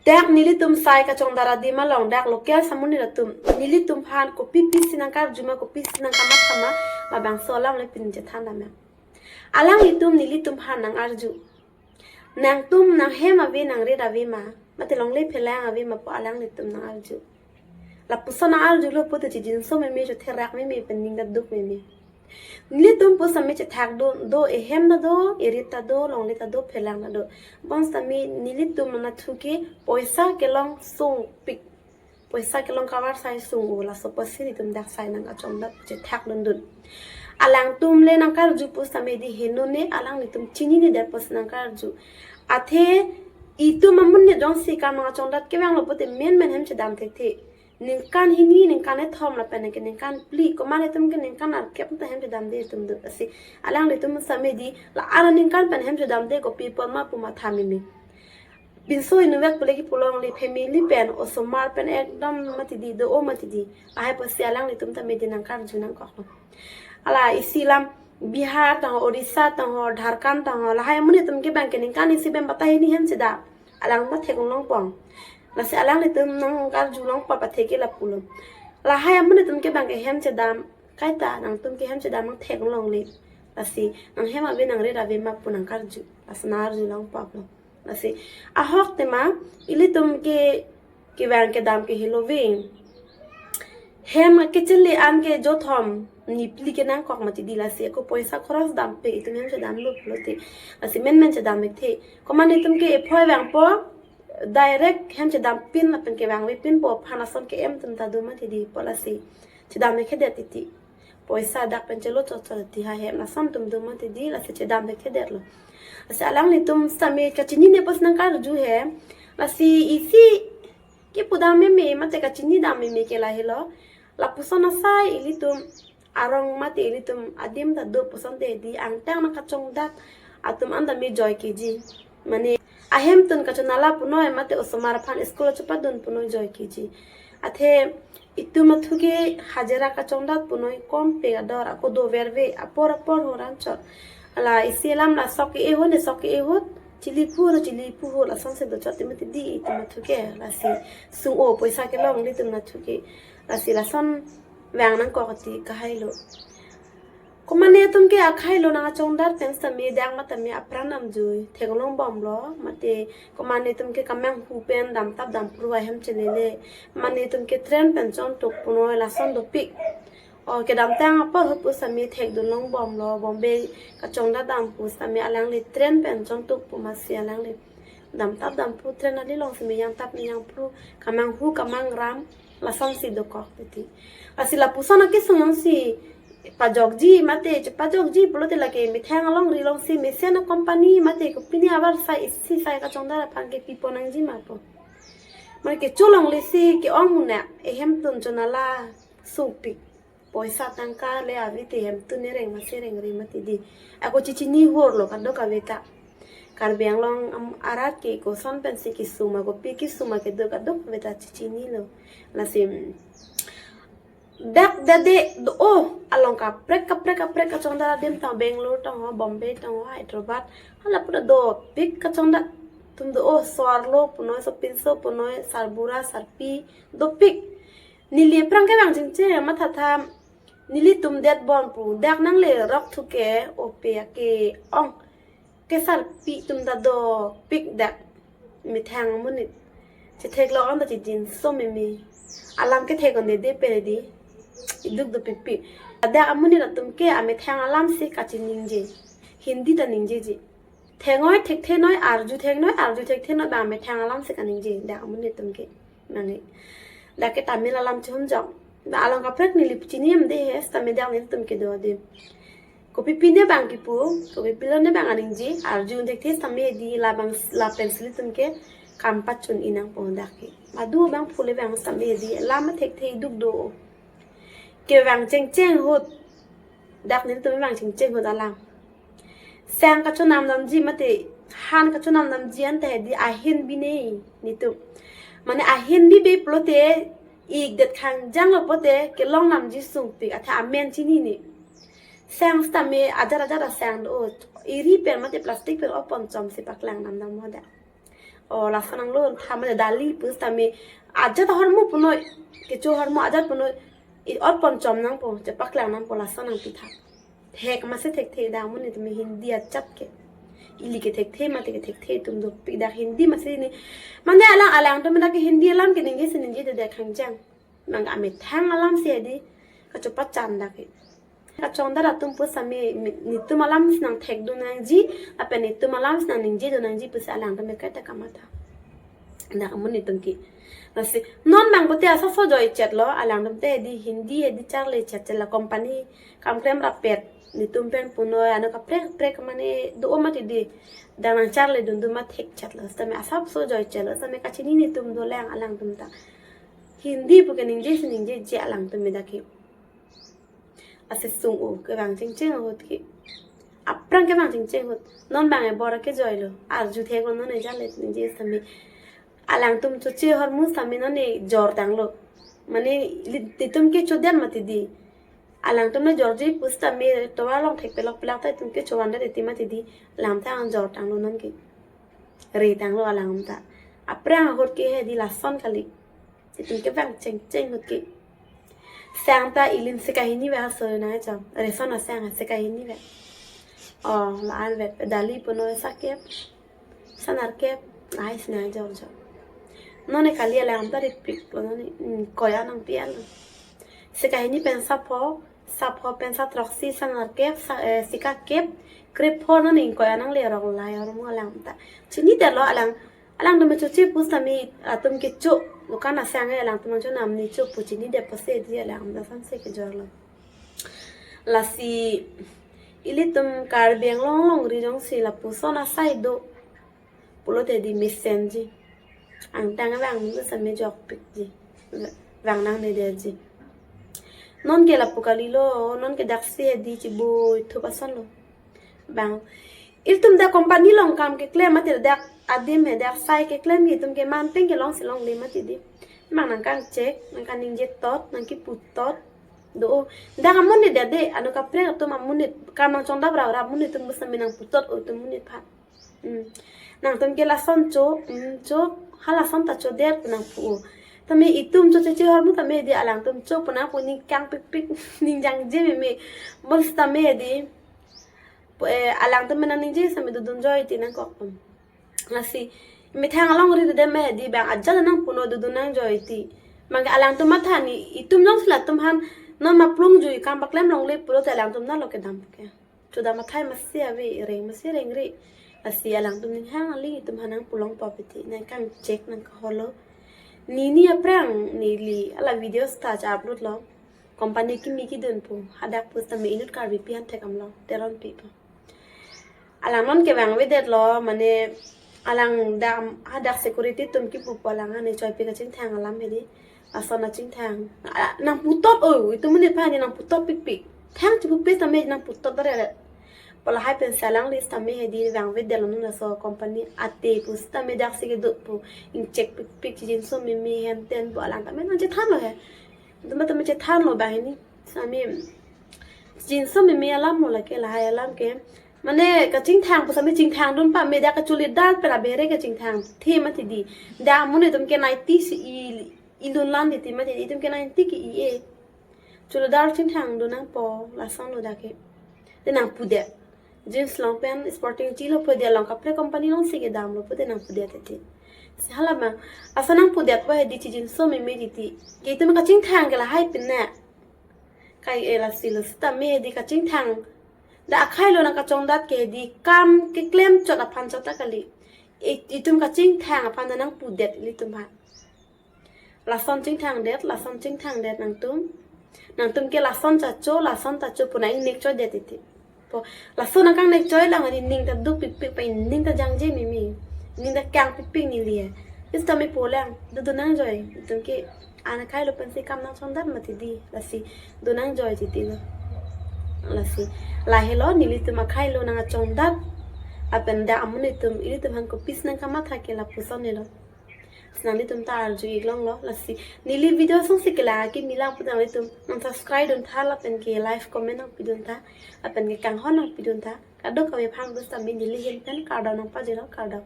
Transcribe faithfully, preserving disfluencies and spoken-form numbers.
Dak nelitum sai kachongdat adim along, dak local amonit atum nelitum aphan kopi pisi nangkarju ma, kopi pisi nangkamatha ma, labangso alam le pini chethan dam ya. Alanglitum nelitum aphan nangarju. Nangtum nanghem ave, nangrit ave ma, mate longle phelang ave ma pu alanglitum nangarju. Lapuson nangarjulo pute chijinso meme, chotherak meme, pen ning ta duk meme. Nelitum pusitame chethak do, do ehem ta do, erit ta do, longle ta do, phelang ta do. Bonsitame nelitum nathuke poisa kelong sungpik. Poisa kelong kavarsai sung-o, laso apotsi nelitum dak sai nangkachongdat chethak dundun. Alangtum le nangkarju pusitame di henone, alanglitum chinine det pusi nangkarju. Athe itum amonit jongsi kam nangkachongdat kevanglo pute menmen hem chedam thekthe. Ningkan hini, ningkan kethom lapen ke ningkan phli, komat itum ke ningkan arkep ta hem chedamde itum do. Lasi alanglitum pusitame di la-an aningkan pen hem chedamde, kopi apot ma pu matha meme. Pinso inutvet pu le kipu longle, family pen, osomar pen ekdom mati di, do-o mati di. Lahai apotsi alanglitum tame di nangkarju nangkoklo. Hala isi alam Bihar tangho, Odisha tangho, Jharkhand tangho, lahai amonit atum ke bang ke ningkan isi pen patah hini hem chedam. Alang ta thek longpon. Lasi alanglitum nangkarju longpon, pathe ke lapulo. Lahai amonit atum ke bang ke hem chedam, kaita nangtum ke hem chedam nangthek longle. Lasi nanghem ave, nangrit ave ma pu nangkarju. Lasi nangarju longpon lo. Lasi ahok tema ilitum ke kevang kedam ke heloving. Hem kechele an ke jothom ni phli ke nangkok mati di, lasi ako poisa khoros dampe itum hem chedamlo pulote. Lasi menmen chedam thekthe. Komat itum ke ephoi vangpo, direct hem chedampin lapen kevang avepinpo aphan ason ke em tum ta do mati di pu, lasi chedam thekthedet titi. Poisa dak pen chelo chotchot ti ha hem lason atum do mati di, lasi chedam thekthedetlo. Lasi alanglitum sitame kachinine pusi nangkarju he. Lasi isi kipu dam meme mate kachini dam meme ke lahelo. Lapuson asai ilitum arong mate ilitum adim ta do puson te di, angtan nangkachongdat atum anta me joike ji. Mane ahemtun kachonala punoi mate osomar aphan school chepadun punoi joike ji. Athe itum athuke hajira kachongdat punoi kompe ador ako doverve, apor apor horan chot. Hala isi alam la sok ke-e ahut, ne sok ke-e ahut, chili pu ahut, chili pu ahut, lasonsi dochot te mati di itum athuke. Lasi sung-o, poisa kelong ilitum nathuke. Lasi lason vang nangkok ti kahailo. Komat atum ke akhailo nangkachongdat pen sitame dak matame apran damjui, theklong bomlo, mate komat atum ke kamanghu pen damtap damphru ahem chelele, komat atum ke train pen chontuk punoi, lason dopik. O kedamtang apor ahut pusitame thekdun long bomlo, Bombay kachongdat dam pusitame alangli train pen chontuk pu, masi alangli damtap damphru, train ali alongsi me yangtap me yangphru, kamanghu kamangram, lasonsi dokok titi. Lasi lapuson akesung alongsi pajokji mate chepajokji pulote lake methang alongri alongsi mesen acompany mate kopine avarsai isi sai kachongdat aphan ke pipon nangji ma pu. Mane kecho longlesi ke-ong ne ehemtun chonala sungpik. Poisa tangka le ave te hemtun ne reng masi rengre mati di. Ako chechini horlo kadokave ta. Karbi Anglong am-, arat ke koson pensi kesung ma, kopi kesung ma kedo kadokave ta chechinilo. Lasi dak dade do-o along kaprek kaprek kaprek kachongdat adim tang, Bangalore tangho, Bombay tangho, Hyderabad, hala pura dopik kachongdat atum do-o, so-arlo punoi, sopinso punoi, sarbura sarpi dopik. Neli aphrang kevang chingching mathatha, nelitum det bon pu, dak nangle rok thuke ope ake-ong. Kesarpi atum ta dopik dak. Methang amonit chetheklong anta chejinso meme. Alam kethek-onde de pere di. Iduk dopikpik. Dak amonit atum ke amethang alamsi kachiningje. Hindi ta ningjeje. Theng-oi thekthe noi, arju theng noi, arju thekthe noi, bang methang alamsi kaningje dak amonit atum ke. Mane dak ke Tamil alam chehumjok. Dak along kaprek neli chini em de he, sitame dak nelitum kedo adim. Kopipine bang kipu, kopipilone bang aningje, arju thekthe sitame di, labang lapensi ilitum ke kam pachun-i nangpo dak ke. Madu bang phule bang sitame di, lam thekthe iduk do. Kevang chengcheng ahut, dak nelitum vang chengcheng ahut alam. Sang kachonam damji mate han kachonam damji anta hedi ahin binei nelitum. Mane ahin bibe pulote ikdet khangjanglo pote kelong damji sungpik, athe amen chinine. Sang sitame ajar ajar asang do, eri pen mate plastic pen opon chomsi paklang nam dam hoda. O lason nanglo tha mane dali pusitame ajat ahormu punoi, kecho ahormu ajat punoi, i ot pon chom nangpo, chepaklang nangpo, lason nangpitha. Thek masi thekthe, dak amonit tumi Hindi ajat ke. Ili kethekthe mate kethekthe atum dopik, dak Hindi masi ne. Mane alang, alangtum dak ke Hindi alam ke ningjesi ningjedet kangjang. Nang amethang alamsi hedi kachopachan dak ke. Kachongdat atum pusitame mi-, netum alamsi nangthekdun nangji, lapen netum alamsi nangningjedun nangji pusi alangtum kaita kamatha. Dak amonit atum ke. Lasi non abang pute asapso joichetlo, alangtum te hedi Hindi hedi charli chetchet, la company kam klem rapet, netum pen punoi, ano kaprek kaprek mane do mati di, dak nangcharlidun do ma thekchetlo, sitame asapso joichetlo, sitame kachini netum dolang alangtum ta. Hindi pu ke ningjesi ningjeje alangtum me dak ke. Ase sung-o kevang chengcheng ahut ke. Aphrang kevang chengcheng ahut. Non abang e bor ke joilo. Arju theklo non e jalet ningje sitame. Alangtum choche ahormu sitame non e jor tanglo. Mane ili-, netum ke chodet mati di. Alangtum le jorji pusitame tovar along thek pelok pelak ta itum ke chovan det iti mati di. Alam ta ang jor tanglo non ke. Re tanglo alang ta. Aphrang ahut ke hedi lason kali. Itum kevang chengcheng ahut ke. Sang ta ilim sekahini ve aso na cham. Reson asang sekahini ve. O, la-an vet dali punoi sakep. Sanarkep. Ai sina jor jor. Non e kali alang ta ripiklo non e, mm, koya nangpialo. Sekahini pen sapho, sapho pen sathroksi, sanarkep, sa, eh, sikakep, krepho non e ingkoi anang le rok lai ahormu alang ta. Chinidetlo alang, alangtum choche pusitame atum kecho, dukan asang e alangtum chonam necho pu chinidet pusi di alang ta sanse kejorlo. Lasi ilitum Karbi Anglong alongri jongsi lapuson asai do pulote di mesenji. Angtang vang pusitame jokpikji. Vang nangnedetji. Non ke lapu kalilo, non ke daksi hedi chiboi thup asonlo. Bang. Ilitum dak company along kam keklem mati dak adim he dak sai keklem itum ke manpeng kelongsi longle mati di. Bang nangkangchek, nangkaningje tot, nangkipu tot. Do, dak amonit det de, ano kaprek atum amonit, kam nangchongdap raprap amonit atum pusitame nangputot o atum amonit aphan. Hmm. Nangtum ke lason cho, hmm, cho, ha lason ta chodet pu nangpu. Tame itum cho cheche ahormu tame di alangtum cho pu nangpu ning kangpikpik, ning jangje meme. Bonsitame di, pu, eh, alangtum me nangningje sitame dodun joi ti nangkok. Hmm. Lasi, methang alongri de me di bang ajat nangpunoi dodun nangjoi ti. Mangke alangtum matha ni, itum jongsi latum aphan, non maplung jui kam paklem longle pulote alangtum nalo kedam ke. Chodam athai masi ave, reng masi rengre. Lasi alangtum ninghang ali itum aphan nangpu longpo piti, nangkangchek nangkaholo. Nini aphrang neli hala video seta cha-upload lo. Company kimi kidun pu, hadak pusitame inut Karbipi aphan thek damlo, Teronpi pu. Alang non kevang avedetlo, mane alang dam, hadak security atum kipupo alang ane choipi kachingthang alam hedi. Lason achingthang. A, nangputot o, itum amonit aphan nangputot pikpik. Thang chipupe sitame nangputot dare. Pu lahai pensi alangli sitame hedi vang avedetlo non laso company ate pusitame daksi kedo pu. Ingchek pikpik chijinso meme henten pu alang tame nangchethanlo he. Itum tame chethanlo banghini. Sitame jinso meme alamlo lake lahai alam ke. Mane kachingthang pusitame chingthangdun pame dak kachuli dal pela bere kachingthangthe mati di. Dak amonit atum ke naiti si i, ilun lan di ti mati di, itum ke naiti ke i-e. Chuli dal chingthangdun nangpo, lasonlo dak ke. De nangpudet. Jeans long pant, sporting chilo pudet along kaprek company alongsi kedamlo pudet nangpudet titi. Si hala bang, laso nangpudetpo hedi chijinso meme titi. Ke itum kachingthang ke lahai pine. Kai e lasilo sitame hedi kachingthang. Dak akhailo nangkachongdat ke hedi kam keklem chot aphan chot ta kali. I, itum kachingthang aphan ta nangpudet ilitum aphan. Lason chingthangdet, lason chingthangdet nangtum. Nangtum ke lason chacho, lason tacho pu nang ingnek choidet titi. Po, lason nangkangnek choi lang hedi ning ta duk pikpik pa ning ta jangje meme. Ning ta kangpikpik neli he. Sitame po lang, dodun nangjoi. Itum ke an akhailo pensi kam nangchongdat mati di. Lasi, dodun nangjoi titi lo. Lasi, lahelo nelitum akhailo nangkachongdat. Lapen dak amonit atum, ilitum aphan kopisi nangkamatha ke lapuson helo. Si nanglitum ta arju-ik longlo, lasi neli video songsi kelang akimi lang pu nanglitum nang subscribe dun tha lapen ke like comment nangpidun tha, lapen ke kanghon nangpidun tha, kadokave aphan pusitame neli ahin pen kardom nangpajirlo, kardom.